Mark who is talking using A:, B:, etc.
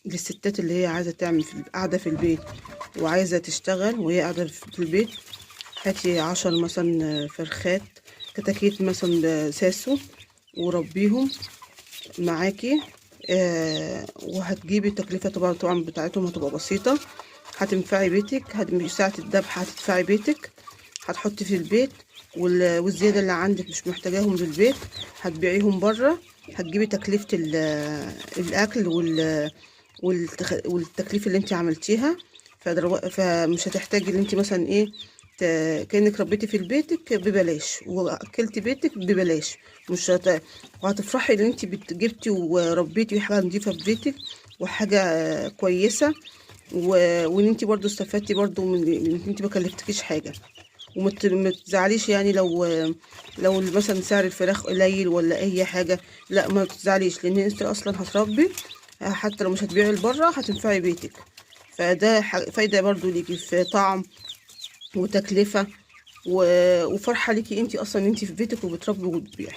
A: للستات اللي هي عايزة تعمل قاعدة في البيت وعايزة تشتغل وهي قاعدة في البيت. هاتي 10 مثلا فرخات كتاكيت مثلا ساسو وربيهم معاكي، وهتجيبي التكلفة طبعا طبعا بتاعتهم هتبقى بسيطة. هتنفعي بيتك، ساعة الذبح هتدفعي بيتك، هتحطي في البيت، والزيادة اللي عندك مش محتاجاهم للبيت هتبيعيهم بره. هتجيبي تكلفة الأكل والتكليف اللي انت عملتيها. فمش هتحتاجي ان انت مثلا ايه، كأنك ربيتي في بيتك ببلاش واكلتي بيتك ببلاش. مش هت... وهتفرحي ان انت جبتي وربيتي حاجة نظيفة في بيتك وحاجه كويسه، وان انت برضو استفدتي برضو من ان انت ما كلفتكيش حاجه. وما تزعليش يعني لو مثلا سعر الفراخ قليل ولا اي حاجه، لا ما تزعليش، لان انت اصلا هتربي، حتى لو مش هتبيعي لبره هتنفعي بيتك. فده فايده برضو ليكي في طعم وتكلفة وفرحه ليكي انت اصلا ان انت في بيتك وبتربي وبتبيعي.